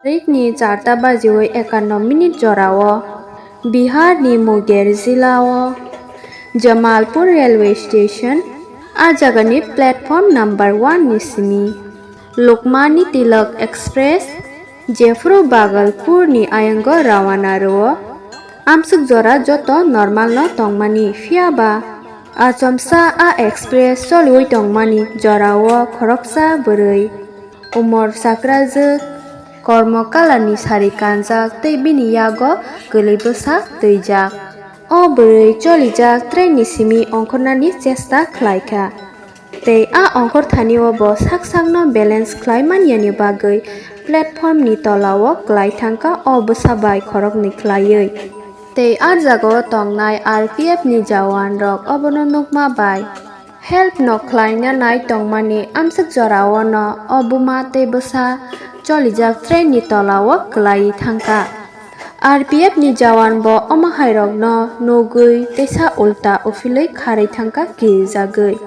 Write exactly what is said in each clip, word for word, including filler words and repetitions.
Tarikni charta bajiwi ekanno minute jorao Biharni Munger jilao Jamalpur railway station, a jagani platform number one ni simi Lokmanya Tilak Express, jephuru Bhagalpurni ayango rawana rwo, amswk jora joto normalno tongmani, phiyaba achomsa a express choliwi tongmani jorao khoroksa bwrwi umor chakrajwk, kormo kalarni sari kanjak tei bini yago kwlwi bwsa twijak. O bwrwi cholijak trainni simi ongkhornani chesta khlaikha. Tei a ongkhor thani o bo sak sakno balance khlai manyani bagwi platformni tolao klai thangkha o bwsa bai khoroknwi khlaiwi. Tei a jagao tongnai R P F ni jawan rok obono nukma bai help no khlaina nai tongmani amswk jorao no o buma tei bwsa cholijak trainni tolao klaiwi thangkha. R P F ni jawan bo omo hai rokno nugwi teisa ulta uphilwi kharwi thangkha kirijagwi.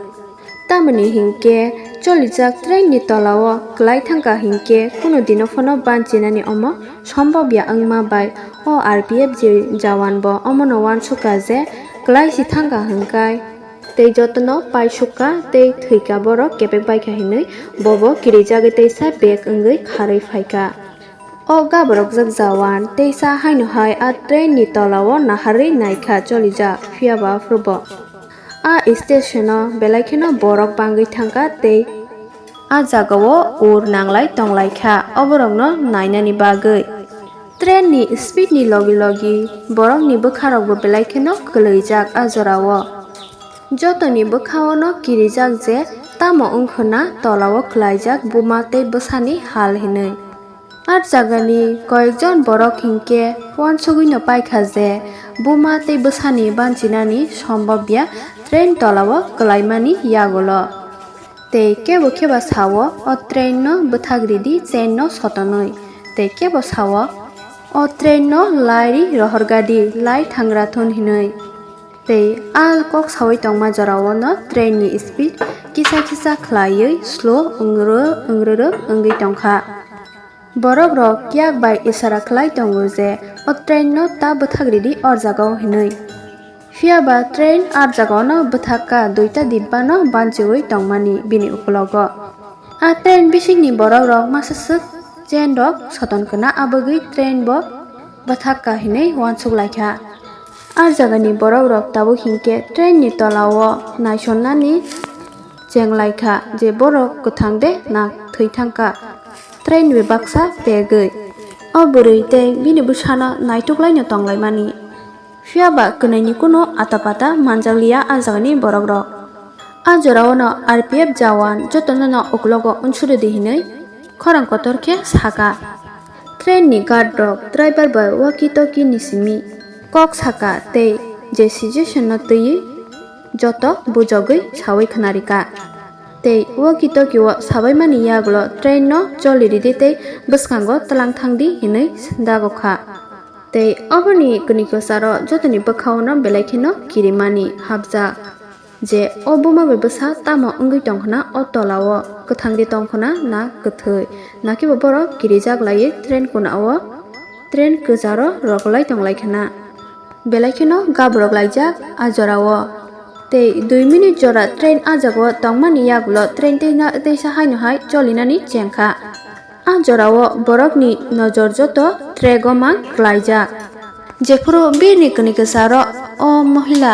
Tamoni hinkhe cholijak trainni tolao klai thangkha hinkhe kunu dino phano banchinani omo sombobya wngma bai o R P F je jawan bo omono uansukha je klai si thangkha hinkai tei jotono paisukha tei thwikha borok kebek baikha hinwi bobo kirijagwi teisa bag wngwi kharwi phaikha. O gaborokjak jawan teisa haino hai a train ni tolao naharwi naikha cholijak, phiyaba aphuru bo a station o belai kheno borok bangwi thangkha tei a jagao ur nanglai tonglaikha oborokno nainani bagwi. Train ni speed ni logi logi borokni bwkharokbo belai kheno kwlwijak a jorao. Jotoni bwkhaono kirijak je tamo wngkhwna tolao kwlaijak buma tei bwsani hal hinwi. A jagani koyekjon borok hinkhe uansugwino paikha je buma tei bwsani banchinani sombobya train tolao kwlaimani yagulo. Tei kebo khe ba sao, "O train no bwthak ridi, chain no sotonwi." Tei kebo sao, "O train no lairi rohorgadi, lai thangra thun," hinwi. Tei a kok sawi tongma jorao no train ni speed kisa kisa khlaiwi slow wngrwk wngrwk wngwi tongkha. Borok rok kiyak bai isara khlai tongo je o train no ta bwthak ridi o jagao hinwi. Phiya ba train a jagao no bwthak kha, duita dibba no banchiwi tongmani bini ukulogo. A train bisingni borok rok masa swk chain rok soton khna, abagwi train bo bwthak kha hinwi uansuk lai kha. A jagani borok rok tabuk hinkhe train ni tola o naisonnani cheng lai kha je borok kwthang de na thwi thang kha train bai baksa pegwi. O bwrwi tei bini bwsano naituk laino tong lai mani. Phiya ba kwnwi ni kunu ata pata manjak liya a jagani borok rok. A jora o no R P F jawan jotono no ukulogo unsuri di hinwi khorang kotor khe saka. Train ni guard rok driver bai walkie talkie ni simi kok saka tei je situation no twiwi joto bujogwi sawi khna rika. Tei walkie talkie o sabai mani yagulo train no choli ridi tei bwskango tlang thang di hinwi dago kha. Tei oboni kwnwi kwcharo jotoni bwkhao no belai kheno kirimani hapjak. Je o buma bai bwsa tamo wngwi tong khna o tola o, kwthang de tong khna na kwthwi, nakhe bo borok kirijak laiwi train kuna o train kwcharo rwgwlai tong lai khna. Belai kheno gaborok laijak a jora o. Tei dui minute jora train a jaga o tongmani yagulo train teisa haino hai cholinani cheng kha. A jorao borokni nojor joto track o mang klaijak. Jephuru birni kwnwi kwcharo o mohila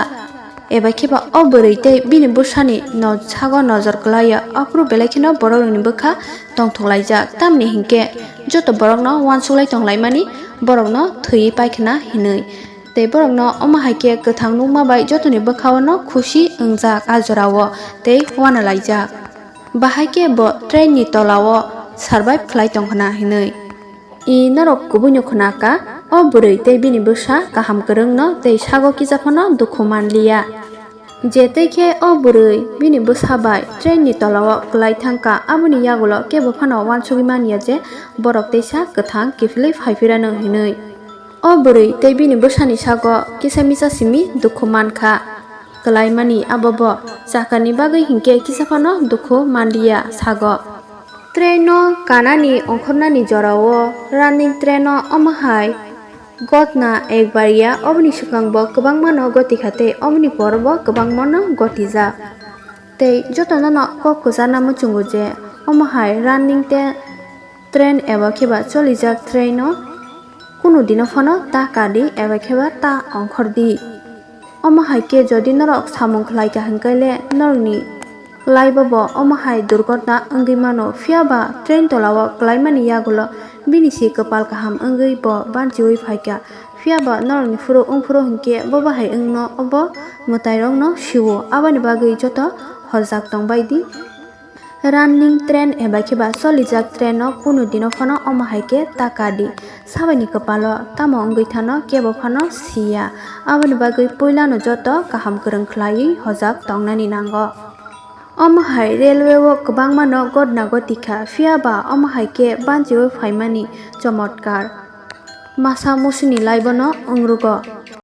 eba khiba o bwrwi tei bini bwsani no-, sago nojor klaio, aphuru belai kheno borokni bwkha tongthok laijak. Tamni hinkhe joto borokno uansuk lai tong laimani borokno thwiwi paikhna hinwi. Tei borokno omo hai khe kwthang nukma bai jotoni bwkhao no khusi wngjak a jorao tei uana laijak. Bahai khe bo train ni tola o survive khlai tong khna hinwi. I norok kubui no khna kha, o bwrwi tei bini bwsa kaham kwrwng no tei sago kisa phano dukhu man liya. Je tei khe o bwrwi bini bwsa bai train ni tola o kwlai thang kha, aboni yagulo kebo phano uansugwi man ya je borok teisa kwthang kiphilwi phai phira no hinwi. O bwrwi tei bini bwsani sago kisa misa simi dukhu man kha. Kwlaimani abo bo chakani bagwi hinkhe kisa phano dukhu man liya sago. Train no kanani ongkhornani jorao running train no omo hai gotna ekbar ya, oboni swkang bo kwbangma no goti kha tei oboni por bo kwbangma no gotijak. Tei jotono no kok kwchana muchungo je omo hai running te train eba khe ba cholijak train no kunu dino phano ta kadi eba khe ba ta ongkhor di. Omo hai khe jodi norok samung khlai kha hwnkhe le norokni laibo bo omo hai durgotna wngwi mano, phiya ba train tola o kwlaimani yagulo bini se kwpal kaham wngwi bo banchiwi phai kha. Phiya ba norokni phuru wng phuru hwnkhe bo bahai wngno obo mwtai rokno siwo, aboni bagwi joto hojak tong bai di. Running train eba khe ba cholijak train no kunu dino phano omo hai khe ta kadi. Sabaini kwpalo tamo wngwi thano kebo phano siya. Aboni bagwi puilano joto kaham kwrwng khlaiwi hojak tongnani nango. Omo hai railway o kwbangma no gotna goti kha, phiya ba omo hai khe banchiwi phaimani chomotkar. Masa musini laibono wngrugo.